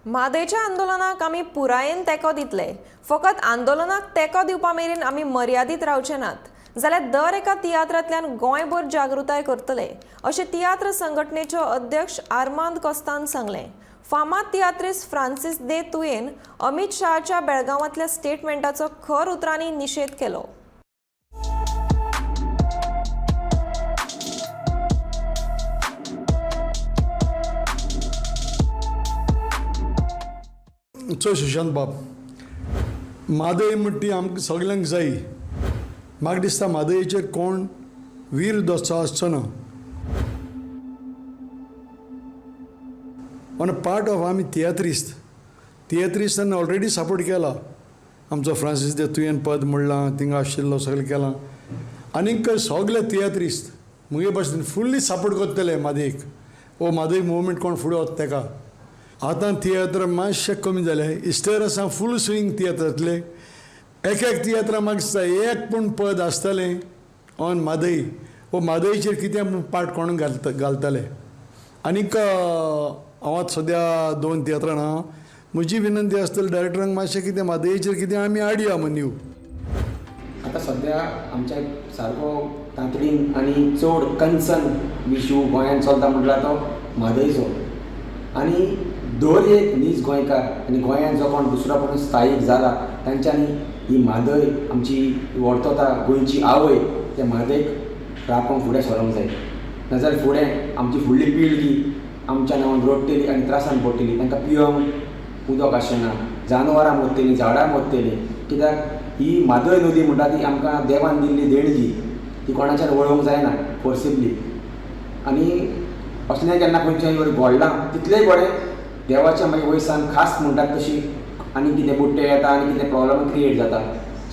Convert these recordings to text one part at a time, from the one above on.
म्हादयच्या आंदोलनाक आमी पुरायेन तेंको दितले. फकत आंदोलनाक तेंको दिवपा मेरेन आमी मर्यादीत रावचे नात, जाल्यार दर एका तियात्रांतल्यान गोंयभर जागृताय करतले, अशें तियात्र संघटनेचो अध्यक्ष आर्मांद कोस्तान सांगलें. फामाद तियात्रिस्त फ्रांसीस दे तुयेन अमित शहाच्या बेळगांवांतल्या स्टेटमेंटाचो खर उतरांनी निशेध केलो. चोय सुशांत बाब, म्हादय म्हणटा ती आमकां सगल्यांक जाय. म्हाका दिसता म्हादयचेर कोण वीर दसचो आसचो ना. ऑन पार्ट ऑफ आमी तियात्रिस्त, तियात्रिस्तान ऑलरेडी सपोर्ट केला. आमचो फ्रांसीस दे तुयेन पद म्हणलां, थिंगा आशिल्लो, सगळें केलां. आनीक सगळे तियात्रिस्त मुगे भाशेन फुल्ली सपोर्ट करतले म्हादयक. ओ म्हादय मुवमेंट कोण फुडें वता तेका. आतां तियात्र मातशे कमी जाले. इस्टर आसा फूल स्विंग तियात्र जातले. एक एक तियात्रा म्हाका दिसता एक पूण पद आसतलें ऑन म्हादय. वो म्हादयचेर कितें पार्ट कोण घालता घालतले. आनीक हांव आतां सद्या 2 तियात्रां आहा. म्हजी विनंती आसतली डायरेक्टरांक मातशें कितें म्हादयचेर कितें आमी हाडया म्हूण. आतां सद्या आमच्या सारको तांतडीन आनी चड कन्सर्न इशू गोंयांत चलता म्हटल्यार तो म्हादयचो. आनी दर एक नीज गोंयकार आनी गोंयांत जो कोण दुसरो कोण स्थायीक जाला तांच्यांनी ही म्हादय आमची वर्तता गोंयची आवय, त्या म्हादयक राखूंक फुडें सरोंक जाय. नाजाल्यार फुडें आमची फुडली पिळगी आमच्या नांवान रडटली आनी त्रासान पडटली. तांकां पिवंक उदक आसचें ना, जानवरां मरतलीं, झाडां मरतलीं. कित्याक ही म्हादय नदी म्हणटा ती आमकां देवान दिल्ली देणगी, ती कोणाच्यान वळोवंक जायना फोर्सिबली. आनी असलें केन्ना खंयचें घडलां तितलेंय बरें देवाच्या मागीर वयसान खास म्हणटात तशी आनी कितें बुट्टे येता आनी कितें प्रॉब्लम क्रिएट जाता.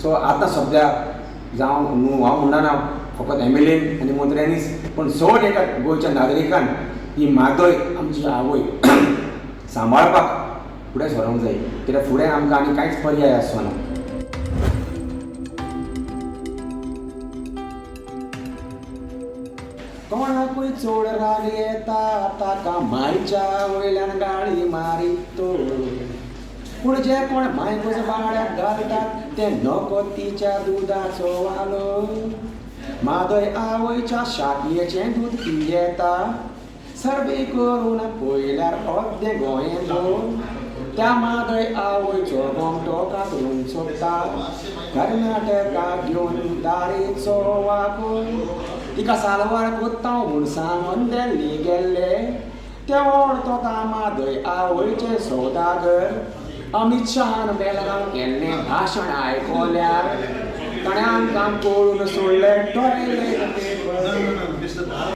सो आतां सद्या जावं न्हू हांव म्हणना फकत एम.एल.एन आनी मंत्र्यांनीच, पूण चड एका गोंयच्या नागरिकान ही म्हादय आमची आवय सांबाळपाक फुडें सरोंक जाय. कित्याक फुडें आमकां आनी कांयच पर्याय आसचो ना. कोणाकूय चड राग येता ताका मायच्या वयल्यान गाळी मारी तो, पूण जे कोण मायकूच बाळ्याक घालतात ते नको तिच्या दुदाचो वालो. म्हादय आवयच्या शाकयेचें दूद पियेता, सर्वे करून पळयल्यार अर्दें गोंयें दोन. त्या म्हादय आवयचो गोमटो कातरून सोदता, कर्नाटकाक घेवन दारेचो वाकोन. तिका सालवार कोत्ता म्हूण सांगून दिल्ली गेल्ले, ते ओडतो म्हादय आवयचे सौदागर. अमित शहान बेळगांव केल्लें भाशण आयकल्यार ताणें आमकां पळोवन सोडलें टॉयलेट पेपर.